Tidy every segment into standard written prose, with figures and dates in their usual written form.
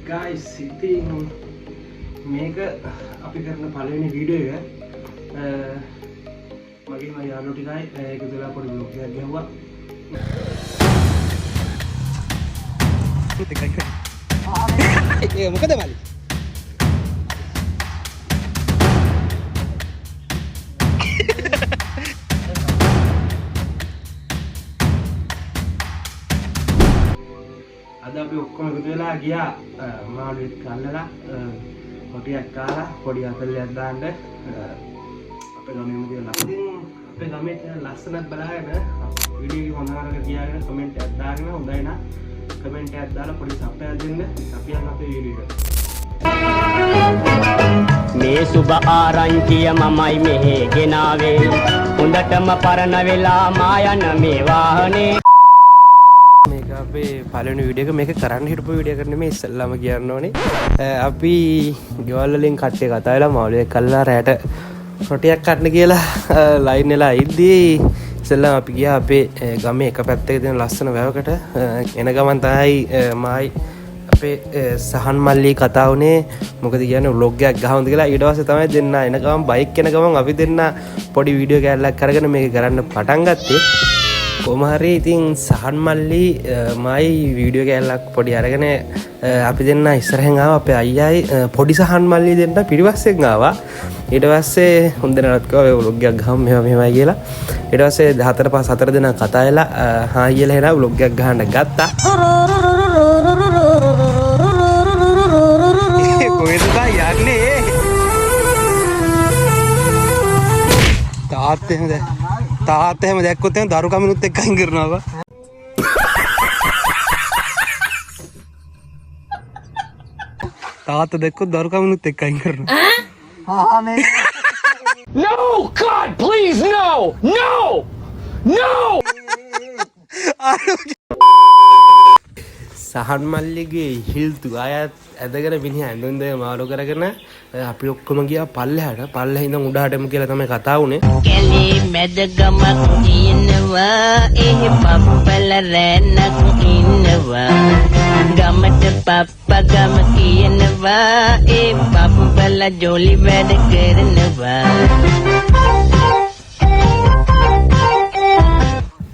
Guys, ඉතින් මේක අපි කරන පළවෙනි වීඩියෝ එක. මගේ මම යාළුවෝ ටිකයි එකතු වෙලා පොඩි ව්ලොග් එකක් ගැහුවා. ඒ මොකද මල්ලි? අද අපි ඔක්කොම එකතු වෙලා ගියා මාළුවෙක් අල්ලලා කොටියක් කාලා පොඩි අතල්ලයක් දාන්න අපේ ගමේම තියෙන ඉතින් අපේ ගමේ තියෙන ලස්සනත් බලාගෙන වීඩියෝ එක හොඳ නරක කියාගෙන කමෙන්ට් එකක් දාගෙන හොඳයි නම් කමෙන්ට් එකක් දාලා පොඩි සබ් එකක් දෙන්න. අපි යන්න අපේ වීඩියෝ එකට. මේ සුබ ආරංචිය මමයි මෙහෙ ගෙනාවේ. හොඳටම පරණ වෙලා මා යන මේ වාහනේ. මේක අපේ පළවෙනි වීඩියෝ එක. මේක කරන්න හිටපු වීඩියෝ එකක් නෙමෙයි, ඉස්සෙල්ලාම කියන්න ඕනේ. අපි ගෙවල් වලින් කට්ටිය කතා වෙලා මාළුවෙක් අල්ලලා රැට රොටියක් කන්න කියලා ලයින් වෙලා ඉද්දී ඉස්සෙල්ලාම අපි ගියා අපේ ගමේ එක පැත්තක තියෙන ලස්සන වැවකට. එන ගමන් තමයි මායි අපේ සහන් මල්ලි කතා වුණේ, මොකද කියන්නේ ව්ලොග් එකක් ගහමුද කියලා. ඊට පස්සේ තමයි දෙන්න එන ගමන් බයික් එන ගමන් අපි දෙන්න පොඩි වීඩියෝ කෑල්ලක් අරගෙන මේක කරන්න පටන් ගත්තේ. කොහොම හරි ඉතින් සහන් මල්ලි මයි වීඩියෝ කෑල්ලක් පොඩි අරගෙන අපි දෙන්න ඉස්සරහෙන් ආවා. අපේ අයියයි පොඩි සහන් මල්ලි දෙන්න පිටිපස්සෙන් ආවා. ඊට පස්සේ හොඳ නරක කිව්වා ඔය ව්ලොග් එකක් ගහමු මෙහෙම මෙහෙමයි කියලා. ඊට පස්සේ හතර පහ හතර දෙනා කතා වෙලා හා කියලා එනවා ව්ලොග් එකක් ගහන්න ගත්තා. කොහෙද බා යන්නේ? තාත්තා එහෙම දැක් තාත්තා එහෙම දැක්කොත් එහෙම දරු කමිනුත් එක්ක අයින් කරනවා බා. තාත්තා දැක්කොත් දරු කමිනුත් එක්ක අයින් කරනවා. No! God, please, no! No! No! සහන් මල්ලිගේ හිල්තු අයත් ඇදගෙන මිනිහා ඇඳුම් දෙක මාරු කරගෙන අපි ඔක්කොම ගියා පල්ලෙහාට. පල්ලෙහා ඉඳන් උඩහට එමු කියලා තමයි කතා වුනේ. කැලේ මැද ගමක් තියෙනවා, එහෙ පප්පල රැන්නක් ඉන්නවා. ගමට පප්ප ගම කියනවා, ඒ පප්පල ජොලි වැඩ කරනවා.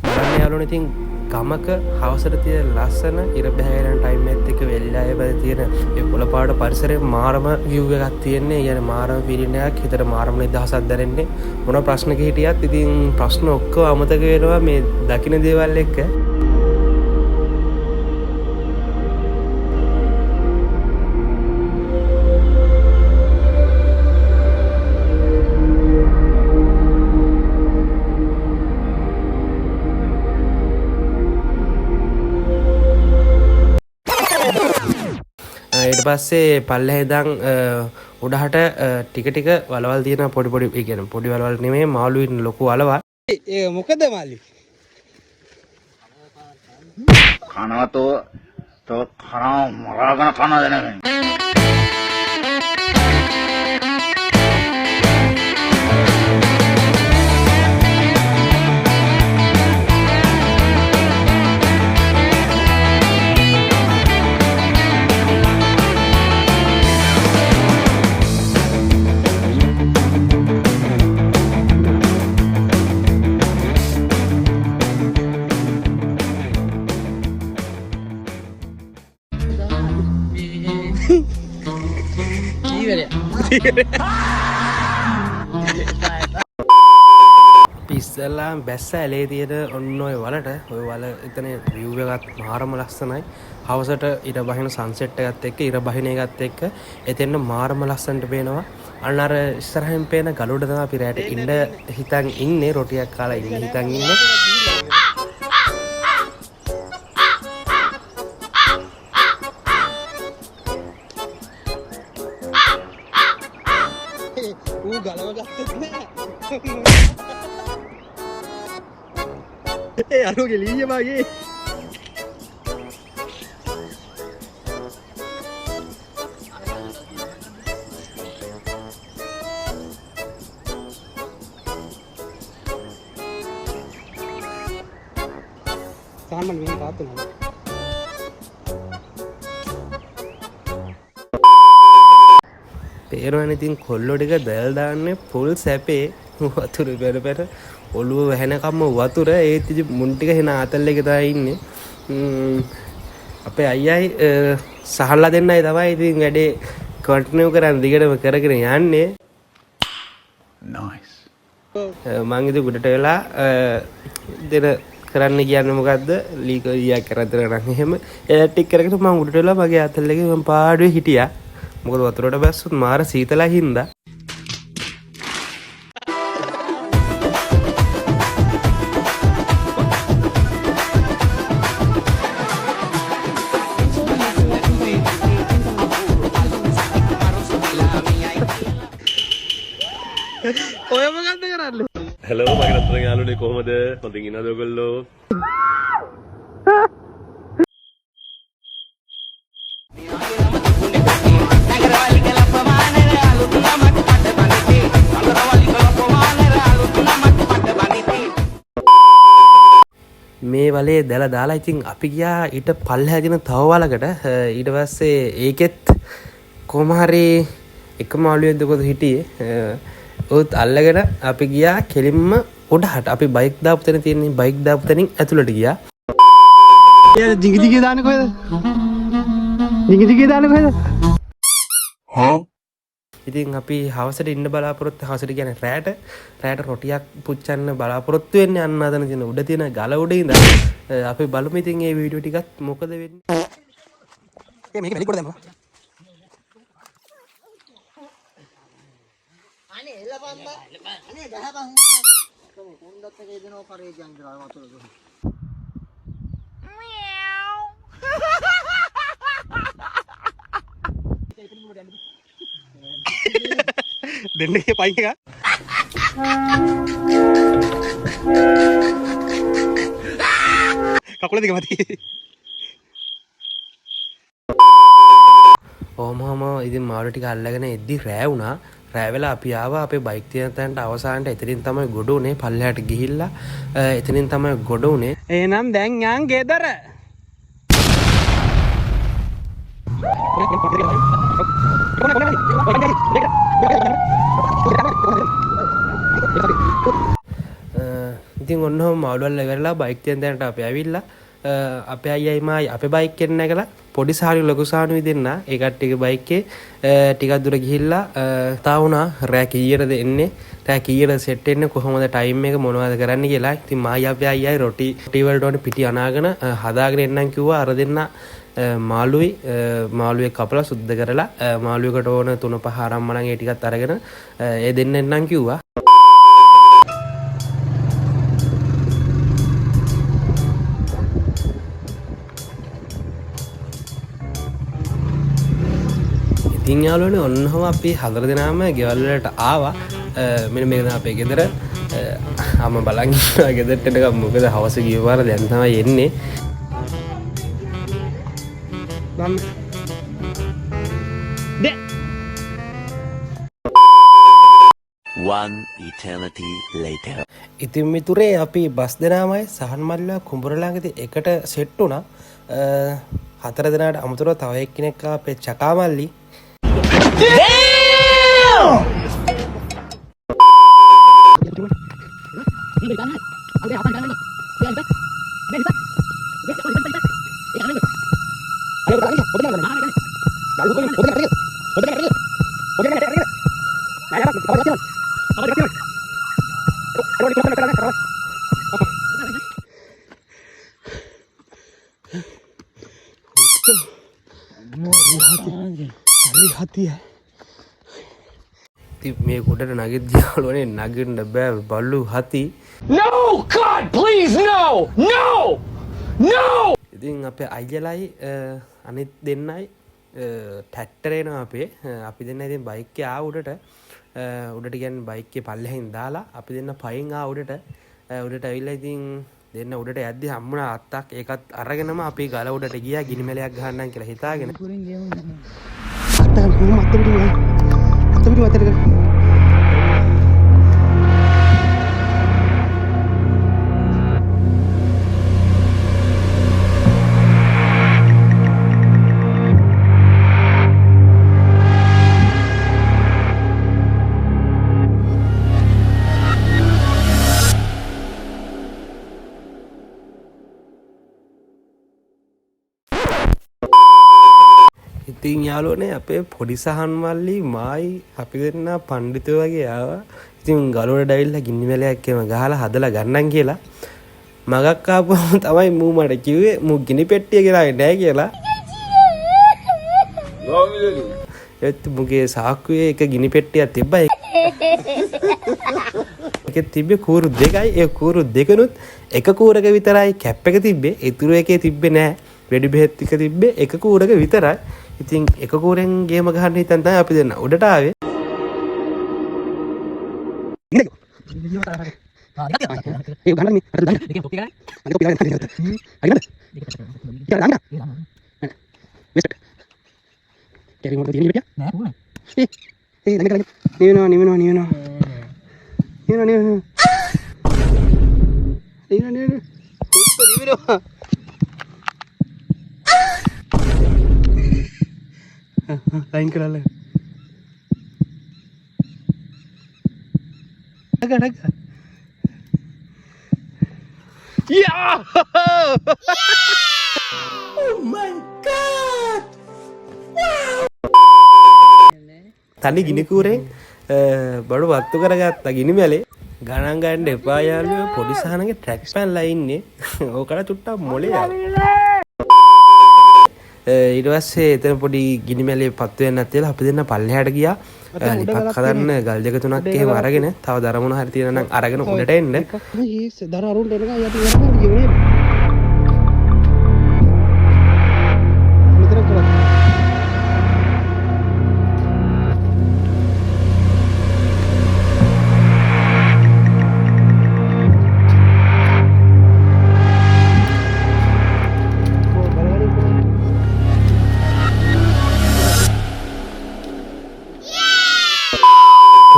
බලන්න යාළුවනේ, ඉතින් ගමක හවසට තියෙන ලස්සන ඉර බැහැගෙන යන ටයිම් එකත් එක්ක වෙල්ලායේ මැද තියෙන ඒ පොළ පාට පරිසරයේ මාරම විව් එකක් තියෙන්නේ. ඒ කියන්නේ මාරම ෆීලිං එකක්, හිතට මාරම නිදහසක් දැනෙන්නේ. මොන ප්‍රශ්නක හිටියත් ඉතින් ප්‍රශ්න ඔක්කොම අමතක වෙනවා මේ දකින දේවල් එක්ක. ඊට පස්සේ පල්ලෙහා ඉඳන් උඩහට ටික ටික වලවල් තියෙන පොඩි පොඩි, ඒ කියන්නේ පොඩි වලවල් නෙමෙයි, මාළු ඉන්න ලොකු වලවල්. ඒ මොකද මල්ලි? කනවා තෝ තෝ කනවා මරාගෙන කනවා දැනගෙන. ඉස්සෙල්ලාම බැස්ස ඇලේ තියෙන ඔන්න ඔය වලට. ඔය වල එතන විව් එකත් මාරම ලස්සනයි. හවසට ඉර බහින සන්සෙට් එකත් එක්ක ඉර බහින එකත් එක්ක එතෙන්න මාරම ලස්සනට පේනවා. අන්න අර ඉස්සරහින් පේන ගලුඩ තමයි අපි රැට ඉන්න හිතන් ඉන්නේ, රොටියක් කාලා ඉන්න හිතන් ඉන්නේ. ඌ ගලව ගත්තෙත් නෑ. ඒ අරුගේ ලීය මගේ. සාමාන්‍ය මෙහෙම තාත්තා නේද? පේනවනේ ඉතින් කොල්ලෝ ටික දැල් දාන්නේ ෆුල් සැපේ. වතුර පෙර පෙර ඔළුව වැහෙනකම්ම වතුර. ඒත් ඉතින් මුන් ටික එන ආතල් එක තමයි ඉන්නේ. අපේ අයියයි සහල්ලා දෙන්නයි තමයි ඉතින් වැඩේ කන්ටිනියු කරන් දිගටම කරගෙන යන්නේ. Nice. මං ඉතින් උඩට වෙලා දෙන කරන්න කියන්නේ මොකද්ද? ලීකෝයියක් කරන් දෙනවා නම් එහෙම ඒ ටික කරගෙන මං උඩට වෙලා මගේ ආතල් එකේ මං පාඩුවේ හිටියා. මොකද වතුරට බැස්සොත් මාර සීතලයි හින්දා. ඔය මොකද්ද කරන්නේ? හැලෝ මගේ රත්තරන් යාළුවනේ, කොහොමද? හොඳින් ඉන්නවද ඔයගොල්ලෝ? මේ වලේ දැල දාලා ඉතින් අපි ගියා ඊට පල්ලෙහා තියෙන තව වලකට. ඊට පස්සේ ඒකෙත් කොහොම හරි එකම අලුවෙක්ද කොහෙද හිටියේ. ඔවුත් අල්ලගෙන අපි ගියා කෙලින්ම උඩහට. අපි බයික් දාපු තැන තියෙන්නේ, බයික් දාපු තැනින් ඇතුළට ගියා. ඒ ජිඟි ජිඟි දාන්නේ කොහෙද? ජිඟි ජිඟි දාන්නේ කොහෙද? ඉතින් අපි හවසට ඉන්න බලාපොරොත්තු, හවසට කියන්නේ රෑට, රෑට රොටියක් පුච්චන්න බලාපොරොත්තු වෙන්නේ අන්න අතන තියෙන උඩ තියෙන ගල උඩ ඉඳන්. අපි බලමු ඉතින් මේ වීඩියෝ ටිකත් මොකද වෙන්නේ. ඒ මේක වැලි කොට දැම්මා. අනේ එළපන් බා. අනේ ගහපන්. කොණ්ඩත් එක එදෙනවා කරේ ගියන් ඉඳලා වතුර දුන්න. දෙන්නගේ පයින් එක. කකුල දෙක මති. ඔහොම ඉතින් මාළු ටික අල්ලගෙන එද්දි රෑ වුණා. රෑ වෙලා අපි ආවා අපේ බයික් තියෙන තැනට අවසානට. එතනින් තමයි ගොඩ උනේ. පල්ලෙහාට ගිහිල්ලා එතනින් තමයි ගොඩ උනේ. එහෙනම් දැන් යන් ගෙදර. ඉතින් ඔන්න ඔහොම මාළු අල්ලලා ඉවරලා බයික් තියෙන තැනට අපි ඇවිල්ලා අපේ අයියයි මායි අපේ බයික් එකෙන් නැගලා පොඩි සානුයි ලොකු සානුයි දෙන්න ඒ කට්ටියගේ බයික් එකේ ටිකක් දුර ගිහිල්ලා තා වුණා රෑ කීයටද එන්නේ, රෑ කීයටද සෙට් වෙන්නේ, කොහොමද ටයිම් එක මොනවද කරන්න කියලා. ඉතින් මායි අපේ අයියයි රොටි වලට ඕනේ පිටි අනාගෙන හදාගෙන එන්නම් කිව්වා. අර දෙන්න මාළුයි මාළුවෙක් කපලා සුද්ධ කරලා මාළුවෙකුට ඕන තුන පහ අරන් මනම් ඒ ටිකත් අරගෙන ඒ දෙන්න එන්නම් කිව්වා. ඉතින් යාළුවනේ ඔන්නෝම අපි හතර දෙනාම ගෙවල් වලට ආවා. මෙන්න මේක තමයි අපේ ගෙදර. අම්මා බලන් ඉන්නවා ගෙදරට එනකම්, මොකද හවස ගිය පාර දැන් තමයි එන්නේ. මම දෙ One eternity later. ඉතින් මිතුරේ අපි බස් දෙනාමයි සහන් මල්ලා කුඹුර ළඟදී එකට සෙට් වුණා. හතර දෙනාට අමතරව තව එක්කෙනෙක් ආවා අපේ චකා මල්ලි. ඉතින් මේ කුඩට නගිද්දි යාළුවනේ නගින්න බෑ බලු හති. No! God, please, no! No! No! ඉතින් අපේ අයියලයි අනිත් දෙන්නයි ට්‍රැක්ටරේ එනවා අපේ. අපි දෙන්න ඉතින් බයික් එකේ ආව උඩට. උඩට කියන්නේ බයික් එකේ පල්ලෙහින් දාලා අපි දෙන්න පයින් ආව උඩට. උඩට ඇවිල්ලා ඉතින් දෙන්න උඩට යද්දි හම්බුණා අත්තක්. ඒකත් අරගෙනම අපි ගල උඩට ගියා ගිනි මැලයක් ගහන්නම් කියලා හිතාගෙන. අත්ත ගන්න කොහොම අත්ත පිටින් ගන්න. අත්ත පිටින් අත්තට ගන්න. ඉතින් යාළුවනේ අපේ පොඩි සහන් මල්ලි මායි අපි දෙන්න පණ්ඩිතයෝ වගේ ආවා. ඉතින් ගලවඩ ඇවිල්ලා ගිනි වැලයක් එහෙම ගහලා හදලා ගන්නම් කියලා. මගක් ආපුවම තමයි මූ මට කිව්වේ මූ ගිනි පෙට්ටිය ගෙනාවේ නෑ කියලා. ඒත් මුගේ සාක්කුවේ එක ගිනි පෙට්ටියක් තිබ්බා. ඒකේ තිබ්බේ කූරු දෙකයි. ඒ කූරු දෙකනුත් එක කූරක විතරයි කැප් එක තිබ්බේ. ඉතුරු එකේ තිබ්බේ නෑ. වෙඩි බෙහෙත් ටික තිබ්බේ එක කූරක විතරයි. ඉතින් එක කූරෙන් ගේම ගහන්න හිතන් තමයි අපි දෙන්න උඩට ආවේ. ඒ ගන්න මේ අර දාන්න. අනේ කොපි ගන්න. හරි නේද? ඉතින් දාන්න. වෙස්ට්. කැරි මොකද තියෙන්නේ ඉතින්? නෑ පුණේ. ඒ ඒ ළඟ ළඟ. නිවෙනවා නිවෙනවා නිවෙනවා. නිවෙනවා නිවෙනවා. නිවෙනවා නිවෙනවා. උත්ත නිවෙනවා. ලයින් කරලා. නග නග. Yeah! තනි ගිනි කූරෙන් බඩු වත්තු කරගත්තා ගිනි මැලේ. ගණන් ගන්න එපා යාළුවෝ, පොඩි සහනගේ ට්‍රැක් පැනලා ඉන්නේ. ඕකට චුට්ටක් මොලේ ආවා. ඊට පස්සේ එතන පොඩි ගිනි මැලේ පත්තු වෙන්නත් තියලා අපි දෙන්න පල්ලෙහාට ගියා. ලිපක් හදන්න ගල් දෙක තුනක් එහෙම අරගෙන තව දර මොන හරි තියෙනවා නම් අරගෙන උඩට එන්න. දර අරුන්ට එනකන් යටි ඉවර කරලා ගියෝ නේද? මෙතන කරා.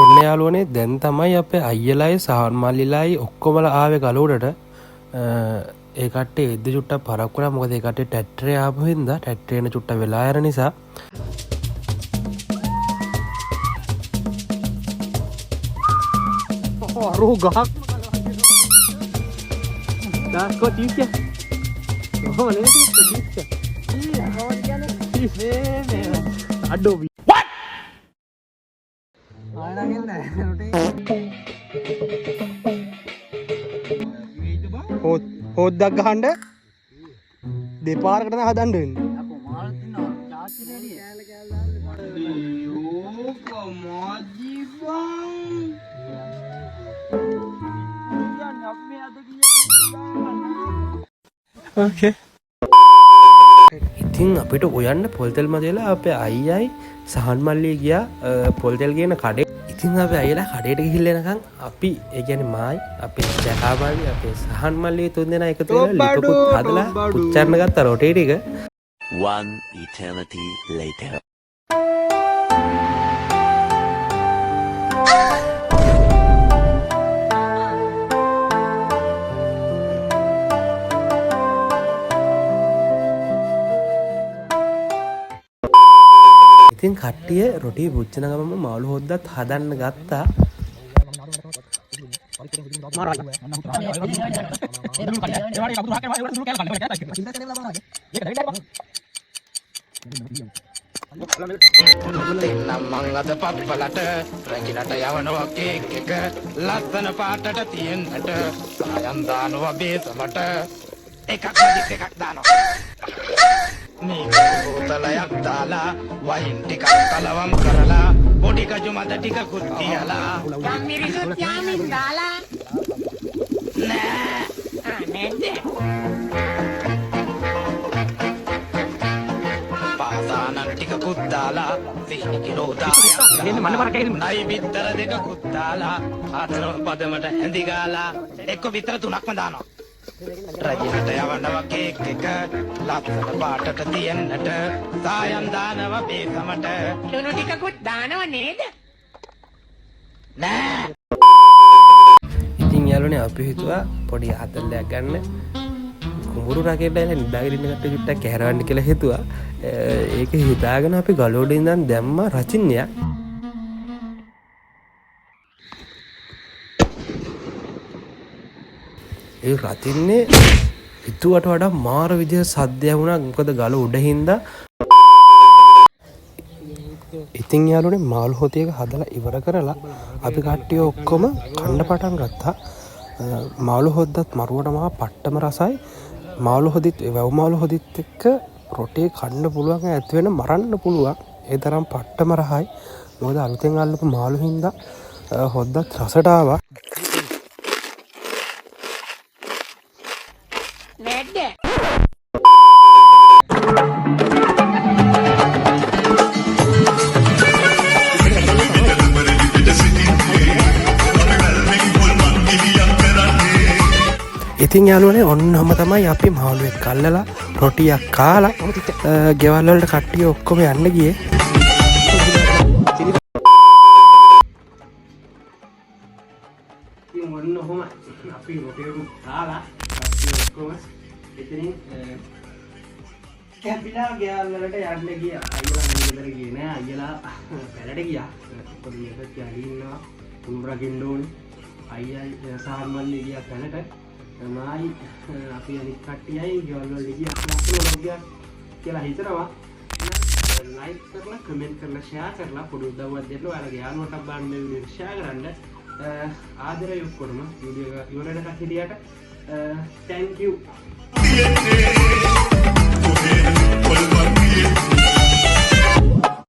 ඔන්න යාළුවනේ දැන් තමයි අපේ අයියලායි සහන් මල්ලිලායි ඔක්කොමලා ආවේ ගලවුඩට. ඒ කට්ටිය එද්දි චුට්ටක් පරක්කු වුණා. මොකද ඒ කට්ටිය ට්‍රැක්ටරේ ආපු හින්දා ට්‍රැක්ටරේ එන චුට්ට වෙලා යන නිසා. අරෝ ගහක් දාස්කෝ චීස් එක. කොහොම නේද චීස් එක? චීස් මේ අඩෝ. හොද්දක් ගහන්න දෙපාරකට තමයි හදන්න වෙන්නේ. ඉතින් අපිට උයන්න පොල් තෙල් මදි වෙලා අපේ අයියයි සහන් මල්ලියි ගියා පොල් තෙල් ගේන කඩේ. ඉතින් අපේ අයියලා කඩේට ගිහිල්ලා එනකන් අපි, ඒ කියන්නේ මායි, අපේ ජකාබාලි, අපේ සහන් මල්ලියි තුන් දෙනා එකතු වෙලා ලිපකුත් හදලා පුච්චන්න ගත්ත රොටේ ටික. One eternity later. ඉතින් කට්ටිය රොටි පුච්චන ගමන්ම මාළු හොද්දත් හදන්න ගත්තා. මං අද පප්පලට රැකිලට යවනවා කේක් එක ලස්සන පාටට තියෙන්නට සායන් දානවා බේසමට එකක් මදි දෙකක් දානවා මේ බෝතලයක් දාලා වයින් ටිකක් කලවම් කරලා පොඩි කජු මද ටිකකුත් තියලා මිරිසුත් යාමින් දාලා නෑ ආ නැද්ද? පාසානන් ටිකකුත් දාලා සිහිනි කිලෝ 10ක් එන්න මන්න පාරක් ඇහිල්ම. නයි බිත්තර දෙකකුත් දාලා හතර පදමට හැඳි ගාලා එක්ක බිත්තර තුනක්ම දානවා රජිනට යවනවා කේක් එක ලස්සන පාටට තියෙන්නට සායන් දානවා බේසමට ලුණු ටිකකුත් දානව නේද? නෑ. ඉතින් යාළුවනේ අපි හිතුවා පොඩි අතල්ලයක් ගන්න කුඹුරු රකේට ඇවිල්ලා නිදාගෙන ඉන්න කට්ටිය චුට්ටක් කැහරවන්න කියලා හිතුවා. ඒක හිතාගෙන අපි ගලෝඩ ඉඳන් දැම්ම රචින්යක්. ඒ රතින්නේ හිතුවට වඩා මාර විදිහට සද්දයක් වුණා. මොකද ගල උඩ හින්දා. ඉතින් යාළුවනේ, මාළු හොදි එක හදලා ඉවර කරලා අපි කට්ටිය ඔක්කොම කන්න පටන් ගත්තා. මාළු හොද්දත් මරුවට මහා පට්ටම රසයි. මාළු හොදිත්, වැව් මාළු හොදිත් එක්ක රොටේ කන්න පුළුවන් ඇති වෙන මරන්න පුළුවන්. ඒ තරම් පට්ටම රහයි. මොකද අලුතෙන් අල්ලපු මාළු හින්දා හොද්දත් රසට ආවා. නැද්ද? ඉතින් යාළුවනේ, ඔන්න ඔහම තමයි අපි මාළුවෙක් අල්ලලා රොටියක් කාලා ගෙවල් වලට කට්ටිය ඔක්කොම යන්න ගියේ. ඉතින් ඔන්න ඔහොම අපි රොටියක් කාලා කට්ටිය ඔක්කොම එතනින් කැපිලා ගෙවල් වලට යන්න ගියා. අයියලා මම ගෙදර ගියේ නෑ. අයියලා පැලට ගියා. මොකද මේකත් යලි ඉන්නවා. උන් රකින්න ඕනේ. අයියයි සහන් මල්ලි ගියා පැලට. මායි අපි අනිත් කට්ටියයි ගෙවල් වලට ගියා. ලස්සන ව්ලොග් එකක් කියලා හිතනවා. ලයික් කරලා, කමෙන්ට් කරලා, ෂෙයා කරලා පොඩි උදව්වක් දෙන්න. ඔයාලගේ යාළුවන්ටත් බලන්න මේ වීඩියෝ එක ෂෙයා කරන්න. ආදරය ඔක්කොටම වීඩියෝ එක ඉවර වෙනකන් හිටියට thank you. කොල්පන්.